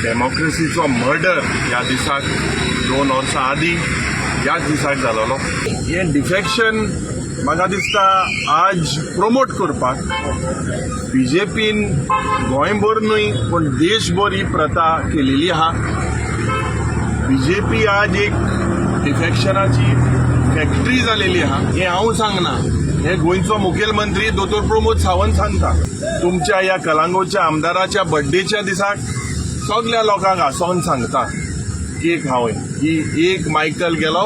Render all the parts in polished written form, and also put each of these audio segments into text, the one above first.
डेमोक्रेसीचो murder ह्या दिसाक 2 वर्सां आदीं ह्याच दिसाक जालोलो. हें डिफेक्शन म्हाका दिसता आज प्रमोट करपाक बीजेपीन गोंयभर न्हय पूण देशभर ही प्रथा केलेली आहा. बीजेपी आज एक डिफेक्शनाची फॅक्टरी जालेली आहा. हें हांव सांगना, हे गोंयचो मुखेलमंत्री दोतोर प्रमोद सावंत सांगता. तुमच्या ह्या कलांगूटच्या आमदाराच्या बड्डेच्या दिसाक सगल्या लोकांक हांसोन सांगता की एक हांव की एक मायकल गेलो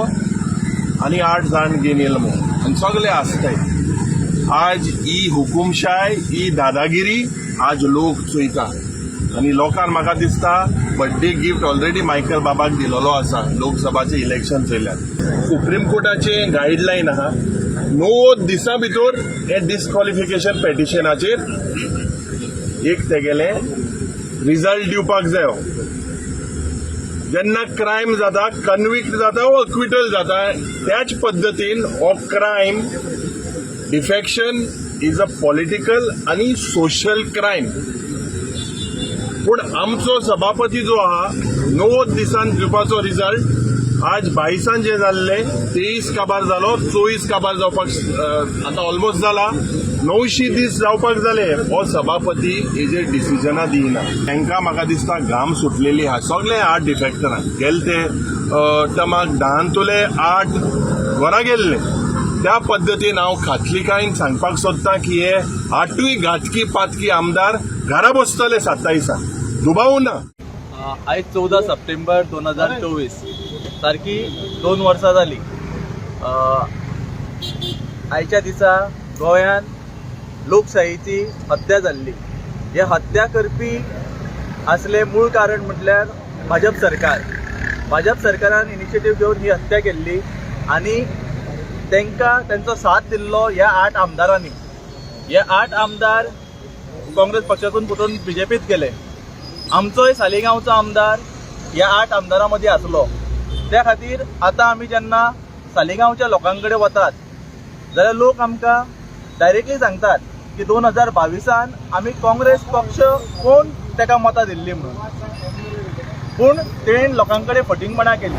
आनी आठ जाण घेवन येयलो म्हणून आनी सगळे आसताय. आज ही हुकुमशाय, ही दादागिरी आज लोक चोयता आनी लोकांक म्हाका दिसता बर्थडे गिफ्ट ऑलरेडी मायकल बाबाक दिलेलो आसा. लोकसभाचे इलेक्शन चोयल्यार सुप्रीम कोर्टाचे गायडलायन आहा, 90 दिसां भितर हे डिस्क्वॉलिफिकेशन पेटिशनाचेर एक तेगेले रिजल्ट दिवपाक जायो. जेन्ना क्रायम जाता, कन्विक्ट जाता वो अक्विटल जाता, त्याच पद्दतीन हो crime, defection is a political आनी सोशल क्रायम. पूण आमचो सभापती जो आहा, 90 दिसान दिवपाचो रिजल्ट आज 22 जे जाल्ले, 23 काबार जालो, 24 काबार जावपाक आतां ऑलमोस्ट जाला, 900 दीस जावपाक जाले, हो सभापती हेजेर डिसिजनां दिना. तांकां म्हाका दिसता घाम सुटलेली आहा. सगळे आठ डिफेक्टरां गेले ते टर्माक 10 तुले आठ घरा गेल्ले. त्या पद्दतीन हांव खातलिकायेन सांगपाक सोदतां की हे आठूय घातकी पातकी आमदार घरा बसतले 27 दुबाव ना. आयज 14 सप्टेंबर 2024, सारकी 2 वर्सां जाली. आयच्या दिसा गोंयांत लोकशाहीची हत्या जाल्ली. हे हत्या करपी असले मूळ कारण म्हटल्यार भाजप सरकार. भाजप सरकारान इनिशिएटीव घेवन ही हत्या केल्ली आनी तांकां तेंचो साथ दिल्लो ह्या आठ आमदारांनी. हे आठ आमदार काँग्रेस पक्षातून फुटून बीजेपीत गेले. आमचोय सालिगांवचो आमदार ह्या आठ आमदारां मदीं आसलो. त्या खातीर आतां आमी जेन्ना सालिगांवच्या लोकां कडेन वतात जाल्यार लोक आमकां डायरेक्टली सांगतात की 2022 आमी काँग्रेस पक्ष कोण तेका मतां दिल्ली म्हणून, पूण तेणेन लोकां कडेन फटींगपणां केली.